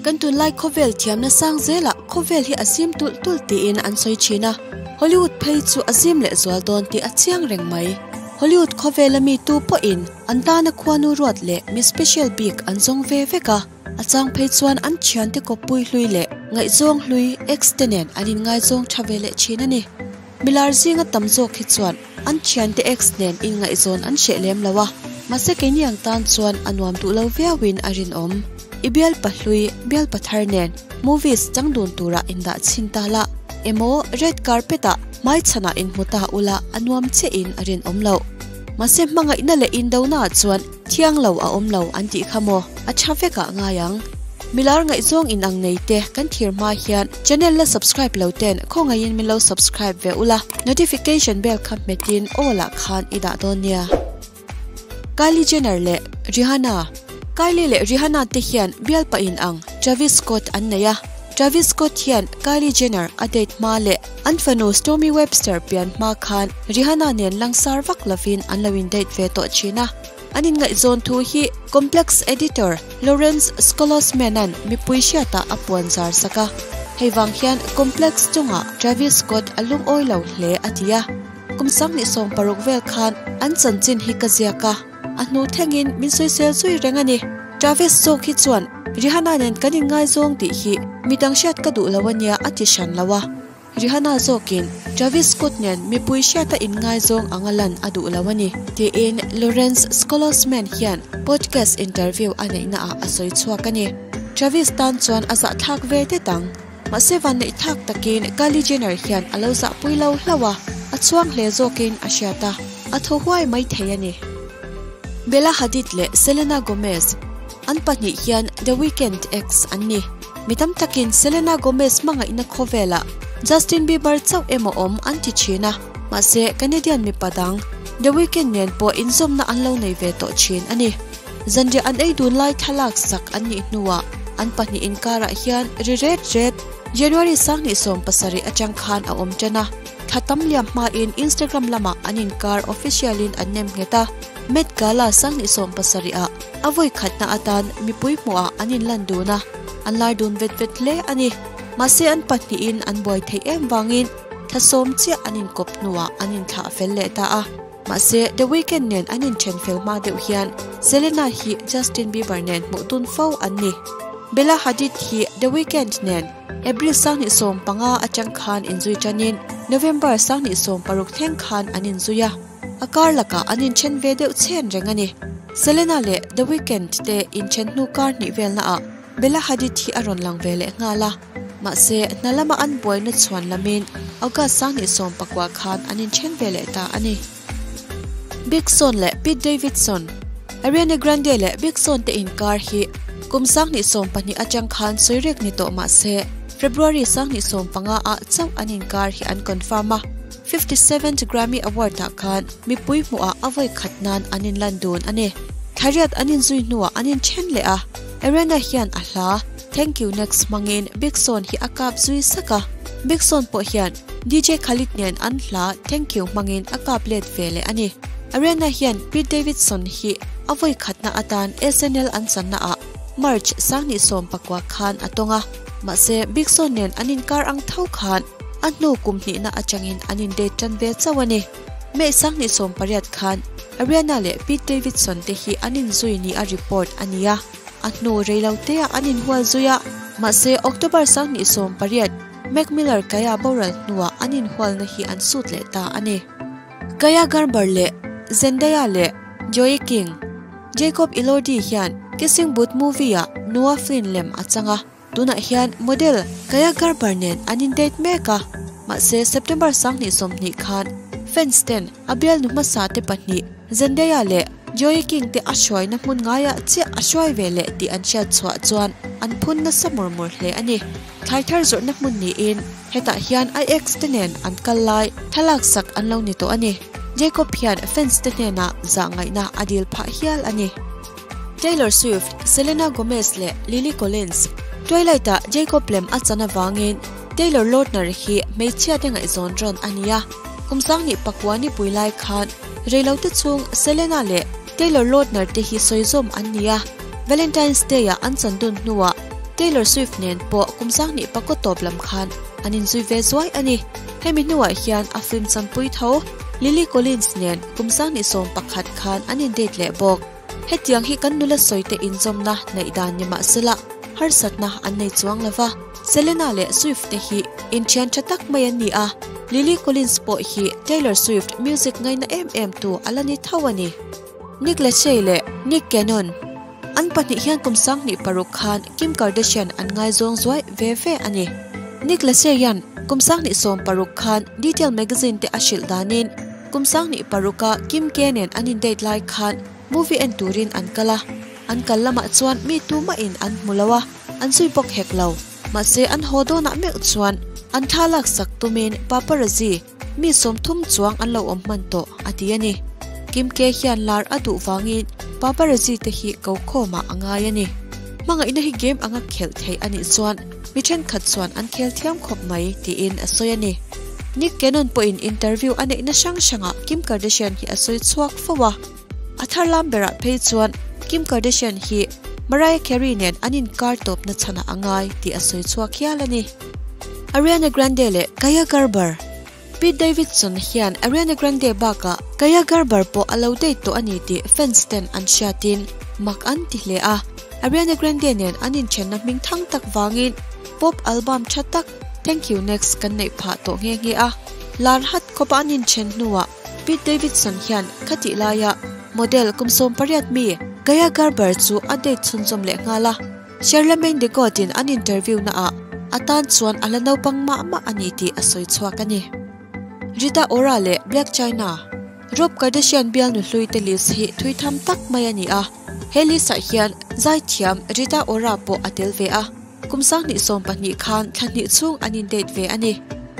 Kan tunlai khawvel thiamna sang zelah khawvel hi a zim tulh tulh tiin an sawi thin a, Hollywood phei chu a zim leh zual dawn tih a chiang reng mai. Hollywood khawvela mi tu pawhin an tana khuanu ruat leh mi special bik an zawng ve vek a, a chang phei chuan an thiante kawppui hlui leh ngaihzawng hlui ex te nen an inngaizawng tha ve leh thin a ni. Milar zinga tam zawk hi chuan an thiante ex nen inngaihzawn an hreh lem lo a, mahse keini ang tan chuan a nuam duh lo viauin a rinawm. I bialpa hlui, bialpa thar nen movies chang dun turah indah chhin ta la, emaw red carpet ah hmaichhanah inhmu ta ula a nuam chiahin a rinawm loh. Mahse hmangaihna leh indonaah chuan Thiang lo a awm lo an tih kha maw? A tha vek ah ngai ang. Milar ngaihzawng in ang nei te kan thir hma hian channel la subscribe lo ten khawngaihin min lo subscribe ve ula, notification bell kha hmet in all ah khan i dah dawn nia. Kylie Jenner leh Rihanna Kylie leh Rihanna te hian bialpa in ang Travis Scott an nei a, Travis Scott hian Kylie Jenner a date hma leh an fanu Stormi Webster pian hma khan Rihanna nen langsar vak lovin an lo in date ve tawh thin a. An inngaihzawn thu hi Complex editor Lawrence Skolosman-a'n mipui hriatah a puan zar sak a. Hei vang hian Complex chungah Travis Scott a lungawi lo hle a ti a. Kum 2060 vel khan an chanchin hi ka ziak a, a hnu thlengin min sawisel zui reng a ni. Travis zawk hi chuan Rihanna nen kan inngaizawng tih hi midang hriat ka duh lo a nia a ti hran lo a. Rihanna zawkin Travis Scott nen mipui hriata inngaizawng anga lan a duh lo a ni, tiin Lawrence Skolosman hian podcast interview a neihnaah a sawi chhuak a ni. Travis tan chuan a zahthlak ve det ang. Mahse vanneihthlak takin Kylie Jenner hian a lo zahpui lo hlauh a, a chhuang hle zawkin a hriat a, a thaw huai mai thei a ni. Bella Hadid leh Selena Gomez an pahnih hian The Weeknd ex an ni. Mi tam takin Selena Gomez hmangaihna khawvelah Justin Bieber chauh emaw awm an ti thin a, mahse Canadian mipa dang The Weeknd nen pawh inzawmna an lo nei ve tawh thin a ni. Zanriah an ei dun lai thlalak sak an nih hnuah an pahnih inkarah hian ri ret ret January 2017 atang khan a awm tan a, thla tam liam hmain Instagram lamah an inkar official-in an nem nghet a, Met Gala 2017 ah A vawi khatna atan mipui hmuhah an inlan dun a, an lar dun vet vet hle a ni. Mahse an pahnihin an buai theih em vangin thla sawm chiah an inkawp hnuah an inthlah fel leh ta a. Mahse The Weeknd nen an inthen fel hma deuh hian Selena hi Justin Bieber nen hmuh dun fo an ni. Bella Hadid hi The Weeknd nen April 2015 atang khan inzui tanin November 2016 thleng khan an inzui a. A kar lakah an inthen ve deuh chhen reng a ni. Selena leh The Weeknd te inthen hnu kar hnih velnaah Bella Hadid hi a rawn lang ve leh nghal a. Mahse, hna lama an buaina chhuan lamin August 2019 khan an inthen ve leh ta a ni. Big Sean leh Pete Davidson Ariana Grande leh Big Sean te inkar hi kum 2012 atang khan sawi rek ni tawh mahse, February 2015 ah chauh an inkar hi an confirm a. 57th Grammy Award ah khan mipui hmuhah a vawi khat nan an inlan dun a ni. Thlariat an inzui hnuah an inthen leh a, Ariana hian a hla Thank You Next hmangin Big Sean hi a kap zui sak a, Big Sean pawh hian DJ Khalid nen an hla Thank You hmangin a kap let ve leh a ni. Ariana hian Pete Davidson hi a vawi khatna atan SNL an channa ah March 2019 khan a tawng a, mahse Big Sean nen an inkar ang tho khan A hnu kum hnihna atangin an in date tan ve chauh a ni. May 2018 khan Ariana leh Pete Davidson te hi an inzui ni a report a ni a, a hnu reiloteah an inhual zui a, mahse October 2018 Mac Miller Kaya boral hnuah an inhualna hi an sut leh ta a ni. Kaya Gerber leh Zendaya leh Joey King, Jacob Elordi hian Kissing Booth movie-ah Noah Flynn lem a chang a. Tunah hian model Kaya Gerber nen an in date mek a, mahse September 2020 khan fans ten a bialnu hmasa te pahnih Zendaya leh Joey King te a hruaina hmun ngaiah chiah a hruai ve leh tih an hriat chhuah chuan an phun nasa mur mur hle a ni. Thlai thar zawrhna hmun niin hetah hian a ex te nen an kal lai thlalak sak an lo ni tawh a ni. Jacob hian fans te hnenah zahngaihna a dil phah hial a ni. Taylor Swift, Selena Gomez leh Lily Collins. Twilight-ah Jacob lem a chan avangin Taylor Lautner hi hmeichhia te ngaihzawn rawn a ni a. Kum 2009 nipui lai khan reilote chhung Selena leh Taylor Lautner te hi sawizawm an ni a. Valentine's Day-ah an chan dun hnuah Taylor Swift nen pawh kum sanghnih pakaw tawp lam khan an inzui ve zuai a ni. Hemi hnuah hian a film chanpui tho Lily Collins nen kum 2011 khan an in date leh bawk. Hetiang hi kan nula sawite inzawmna neih dan ni mahsela harsatna an nei chuang lo va, Selena leh Swift te hi inthian tha tak mai an ni a, Lily Collins pawh hi Taylor Swift music ngaina em em tu a la ni tho a ni. Nick Lachey leh Nick Cannon an pahnih hian kum 2006 khan Kim Kardashian an ngaizawng zuai ve ve a ni. Nick Lachey hian kum 2016 khan Detail magazine te a hrilh danin kum 2006 a Kim K nen an in date lai khan movie en turin an kal a, an kal lamah chuan mi tumahin an hmu lo a, an zui bawk hek lo. Mahse an haw dawnah meuh chuan an thla laksak tumin paparazzi mi 30 chuang an lo awm hman tawh a ti a ni. Kim K hian lar a duh vangin paparazzi te hi ko khawmah a ngai a ni. Hmangaihna hi game anga khelh theih a nih chuan mi thenkhat chuan an khel thiam khawp mai tiin a sawi a ni. Nick Cannon pawhin interview a neihna hrang hrangah Kim Kardashian hi a sawi chhuak fo a. A thar lam berah phei chuan Kim Kardashian hi Mariah Carey nen an inkar tawpna chhanah a ngai tih a sawi chhuak hial a ni. Ariana Grande leh Kaia Gerber Pete Davidson hian Ariana Grande bakah Kaia Gerber pawh a lo date tawh a ni tih fans ten an hriatin mak an ti hle a. Ariana Grande nen an inthenna hming thang tak vangin pop album tha tak Thank You Next kan neih phah tawh nghe nghe a. Lar hat khawpa an inthen hnuah Pete Davidson hian khatih laia model kum 18 mi Kaia Gerber chu a date chhunzawm leh nghal a. Charlamagne tha God in an interview na ah a tan chuan a la naupang mah mah a ni tih a sawi chhuak a ni. Rita Ora leh Blac Chyna Rob Kardashian bialnu hlui te list hi thui tham tak mai a ni a. He list ah hian zaithiam Rita Ora pawh a tel ve a. Kum 2020 khan thla hnih chhung an in date ve a ni.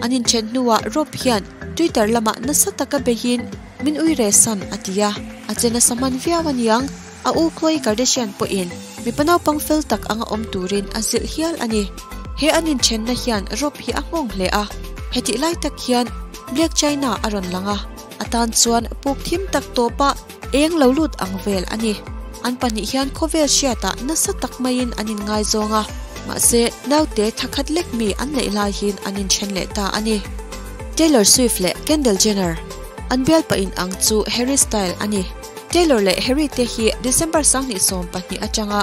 An inthen hnuah Rob hian Twitter lamah nasa taka beihin min ui re san a ti a, a che nasa hman viau a niang. A u Khloe Kardashian pawhin mipa naupang fel tak anga awm turin a zilh hial a ni. He an inthenna hian Rob hi a nghawng hle a, hetih lai tak hian Blac Chyna a rawn lang a, a tan chuan puk thim tak tawpa eng lo lut ang vel a ni. An pahnih hian khawvel hriatah nasa tak maiin an inngaizawng a, mahse naute thakhat lek mi an neih laiin an inthen leh ta a ni. Taylor Swift leh Kendall Jenner an bialpa in ang chu Harry Style a ni. Taylor leh Harry te hi December 2020 atanga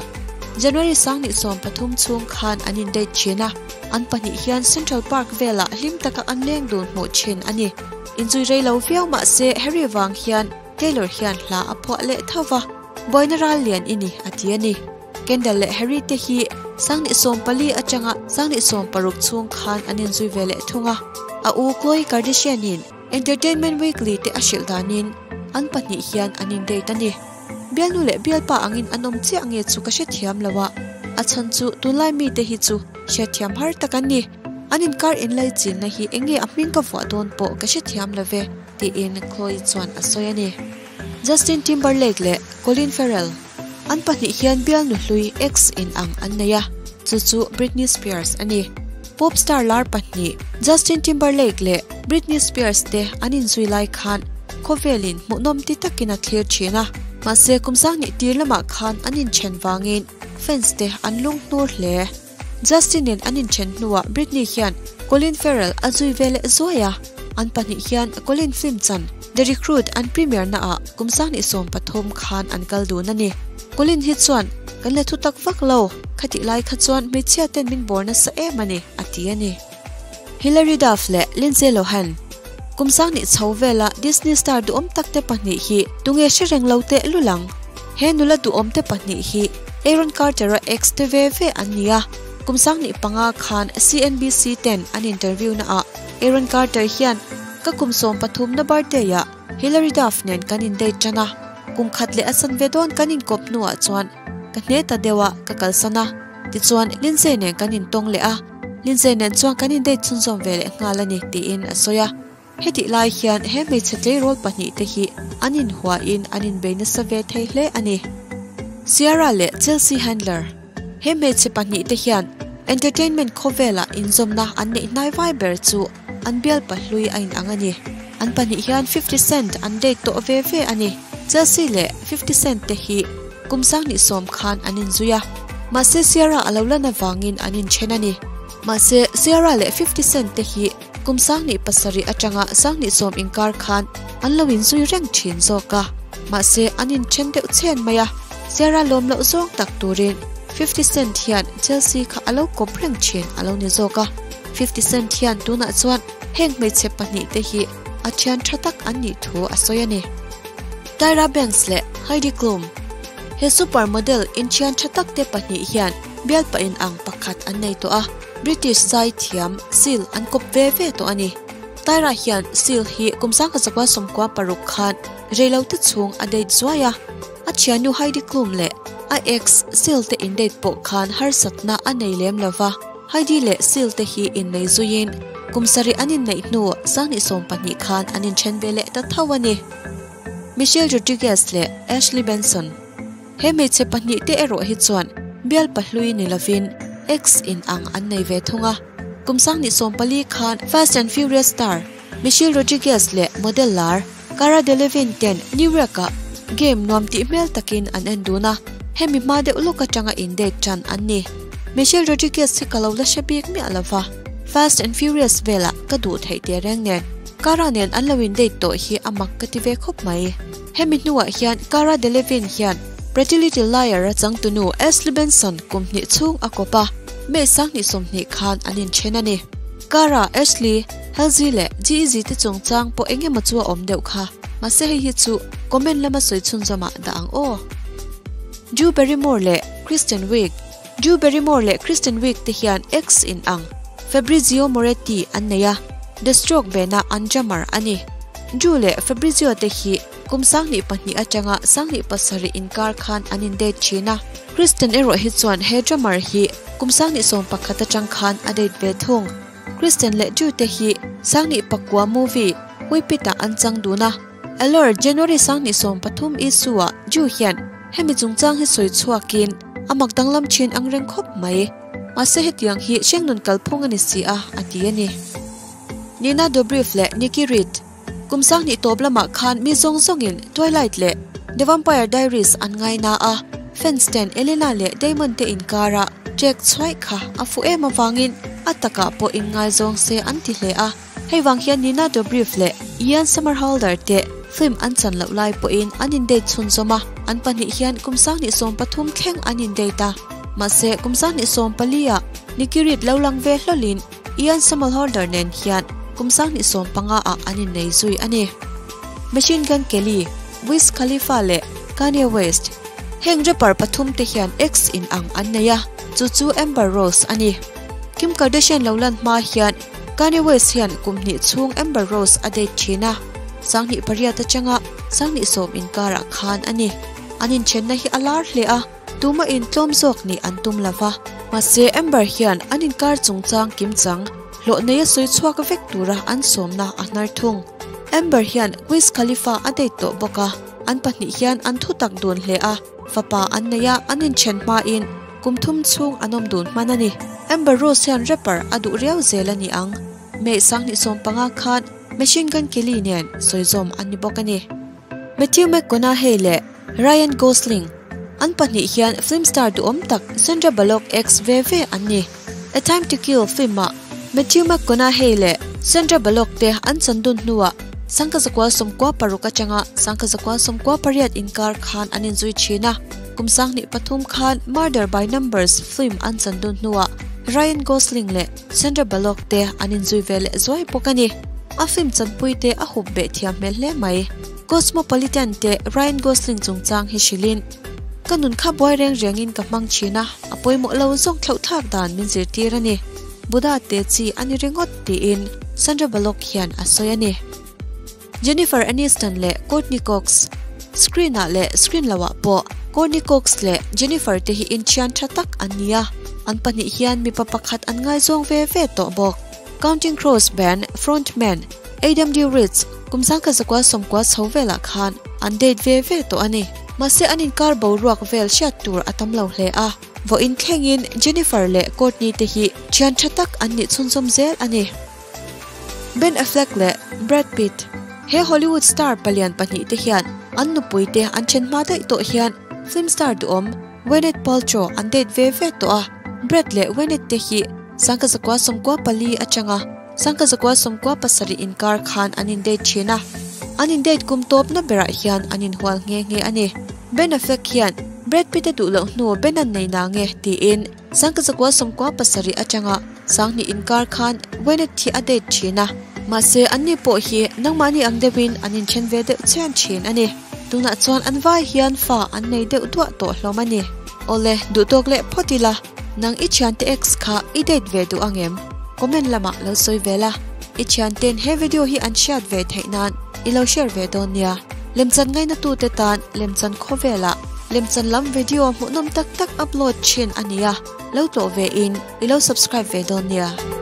January 2023 chhung khan an in date thin a, an pahnih hian Central Park velah hlim taka an leng dun hmuh thin a ni. Inzui rei lo viau mahse Harry vang hian Taylor hian hla a phuah leh tho va, Buaina ral lian i ni a ti a ni. Kendall leh Harry te hi 2014 atanga 2016 chhung khan an inzui ve leh thung a, a u Khloe Kardashian in Entertainment Weekly te a hrilh danin an pahnih hian an in date a ni. Bialnu leh bialpa angin an awm chiah nge chu ka hrethiam lo a, a chhan chu tunlai mite hi chu hriatthiam har tak an ni. An inkar inlaichinna hi enge a hming ka vuah dawn pawh ka hrethiam lo ve, tiin Khloe chuan a sawi a ni. Justin Timberlake leh Colin Farrell an pahnih hian bialnu hlui ex in ang an nei a, chu chu Britney Spears a ni. Pop star lar pahnih Justin Timberlake leh Britney Spears te an inzui lai khan khawvelin hmuhnawm ti takin a thlir thin a, mahse kum 2000 tir lamah khan an inthen vangin fans te an lunghnur hle. Justin in an inthen hnuah Britney hian Colin Farrell a zui ve leh zuai a, an pahnih hian Colin film chan The Recruit an premiere na ah kum 2013 khan an kal dun a ni. Colin hi chuan kan la thu tak vak lo, khatih lai kha chuan hmeichhia ten min bawr nasa em a ni, a ti a ni. Hilary Duff leh Lindsay Lohan kum 20 chho vela Disney star duhawm tak te pahnih hi tunge hre reng lo teh lulang. He nula duhawm te pahnih hi Aaron Carter a ex te ve ve an ni a, kum 25 khan CNBC ten an interview na ah Aaron Carter hian ka kum 13 na birthday ah Hilary Duff nen kan in date tan a, kum khat leh a san ve dawn kan inkawp hnuah chuan ka hne ta deuh a ka kalsan a, tichuan Lindsay nen kan intawng leh a, Lindsay nen chuan kan in date chhunzawm ve leh nghal a ni tiin a sawi a. Hetih lai hian he hmeichhe tleirawl pahnih te hi an inhuain an inbei nasa ve thei hle a ni. Ciara leh Chelsea Handler he hmeichhe pahnih te hian entertainment khawvelah inzawmna an neih hnai vai ber chu an bialpa hlui a inang a ni. An pahnih hian 50 Cent an date tawh ve ve a ni. Chelsea leh 50 Cent te hi kum 2010 khan an inzui a. Mahse Ciara a lo lan avangin an inthen a ni. Mahse Ciara leh 50 Cent te hi kum 2007 atanga 2010 inkar khan an lo inzui reng thin zawk a. Mahse an inthen deuh chen mai a, Ciara lawm loh zawng tak turin 50 Cent hian Chelsea kha a lo kawp reng thin a lo ni zawk a. 50 Cent hian tunah chuan heng hmeichhe pahnih te hi a thian tha tak an nih thu a sawi a ni. Tyra Banks leh Heidi Klum. He super model inthian tha tak te pahnih hian bialpa in ang pakhat an nei tawh a, British zai thiam Seal an kawp ve ve tawh a ni. Tyra hian Seal hi kum 1996 khan reilo te chhung a date zuai a, a thiannu Heidi Klum leh a ex Seal te in date pawh khan harsatna a nei lem lova, Heidi leh Seal te hi innei zuiin kum sarih an inneih hnu 2012 khan an inthen ve leh ta tho a ni. Michelle Rodriguez leh Ashley Benson. He hmeichhe pahnih te erawh hi chuan bialpa hlui ni lovin ex in ang an nei ve thung a. Kum 2014 khan Fast and Furious star Michelle Rodriguez leh model lar Cara Delevingne ten New York-ah game nuam tih hmel takin an en dun a, hemi hma deuh lawk atanga in date tan an ni. Michelle Rodriguez hi ka lo la hre bik miah lova, Fast and Furious velah ka duh theih teh reng nen Cara nen an lo in date tawh hi a mak ka ti ve khawp mai. Hemi hnuah hian Cara Delevingne hian Pretty Little Liar a changtunu Ashley Benson kum hnih chhung a kawp a, May 2020 khan an inthen a ni. Cara, Ashley, Halsey leh G-Eazy te chungchang pawh eng emaw chu a awm deuh kha, mahse hei hi chu comment lama sawi chhunzawmah dah ang aw. Drew Barrymore leh Kristen Wiig. Drew Barrymore leh Kristen Wiig te hian ex in ang Fabrizio Moretti an nei a, The Stroke band-a an drummer a ni. Drew leh Fabrizio te hi kum 2002 atanga 2007 inkar khan an in date thin a, Kristen erawh hi chuan he drummer hi kum 2011 atang khan a date ve thung. Kristen leh Drew te hi 2009 movie Whip It-ah an chang dun a. Allure January 2013 issue-ah Drew hian hemi chungchang hi sawi chhuakin a mak danglam thin ang reng khawp mai. Mahse hetiang hi hrengnun kalphung a ni si a, a ti a ni. Nina Dobrev leh Nikki Reed. Kum 20 tawp lamah khan mi zawng zawngin Twilight leh The Vampire Diaries an ngaina a, fans ten Elena leh Damon te inkara trek chhuaih kha a fuh em avangin a takah pawh inngaizawng se an ti hle a. Hei vang hian Nina Dobrev leh Ian Somerhalder te film an chan loh lai pawhin an in date chhunzawm a, an pahnih hian kum 2013 thleng an in date a. Mahse kum 2014 ah Nikki Reed lo lang ve hlawlin Ian Somerhalder nen hian kum 2015 ah an innei zui a ni. Machine Gun Kelly, Wiz Khalifa leh Kanye West. Heng rapper pathum te hian ex in ang an nei a, chu chu Amber Rose a ni. Kim Kardashian lo lan hma hian Kanye West hian kum hnih chhung Amber Rose a date thin a, 2008 atanga 2010 inkarah khan a ni. An inthenna hi a lar hle a, tuma in tlawm zawk nih an tum lova. Mahse Amber hian an inkar chungchang kimchang hlawh nei a sawi chhuak vek tura an sawmna a hnar thung. Amber hian Wiz Khalifa a date tawh bawk a, an pahnih hian an thu tak dun hle a, fapa an nei a, an inthen hmain kum thum chhung an awm dun hman a ni. Amber Rose hian rapper a duh riau zel a ni ang. May 2015 khan Machine Gun Kelly nen sawizawm an ni bawk a ni. Matthew McConaughey leh Ryan Gosling an pahnih hian film star duhawm tak Sandra Bullock ex ve ve an ni. A Time to Kill film-ah Matthew McConaughey leh Sandra Bullock te an chan dun hnuah 1996 atanga 1998 inkar khan an inzui thin a. Kum 2003 khan Murder by Numbers film an chan dun hnuah Ryan Gosling leh Sandra Bullock te an inzui ve leh zuai bawk a ni. A film chanpui te a hup beh thiam hmel hle mai. Cosmopolitan te Ryan Gosling chungchang hi hrilhin, Ka nun kha buai reng rengin ka hmang thin a, a pawimawh lo zawng thlauh thlak dan min zirtir a ni. Buddha te chi a ni ringawt tiin Sandra Bullock hian a sawi a ni. Jennifer Aniston leh Courteney Cox. Screen-ah leh screen loah pawh Courteney Cox leh Jennifer te hi inthian tha tak an ni a, an pahnih hian mipa pakhat an ngaizawng ve ve tawh bawk. Counting Crows band frontman Adam Duritz kum 1990 chho velah khan an date ve ve tawh a ni. Mahse an inkar boruak vel hriat tur a tam lo hle a, vawiin thlengin Jennifer leh Courteney te hi thian tha tak an nih chhunzawm zel a ni. Ben Affleck leh Brad Pitt. He Hollywood star palian pahnih te hian an nupui te an then hma daih tawh hian film star duhawm. Gwyneth Paltrow an date ve ve tawh a, Brad leh Gwyneth te hi 1994 atanga 1997 inkar khan an in date thin a, an in date kum tawpna berah hian an inhual nghe nghe a ni. Ben Affleck hian Brad Pitt a duh loh hnu Ben an nei na nge tiin 1997 atanga 2000 inkar khan Gwyneth hi a date thin a, mahse anni pawh hi nangmahni ang deuhin an inthen ve deuh chian thin a ni. Tunah chuan an vai hian fa an nei deuh duah tawh hlawm a ni. Awle, duhtawk leh phawt ila, nang i thiante ex kha i date ve duh ang em? Comment lamah lo sawi ve la, i thianten he video hi an hriat ve theih nan i lo share ve dawn nia. Lemchan ngainatute tan lemchan khawvelah lemchan lam video hmuhnawm tak tak upload thin a nia, lo tlawh ve in i lo subscribe ve dawn nia.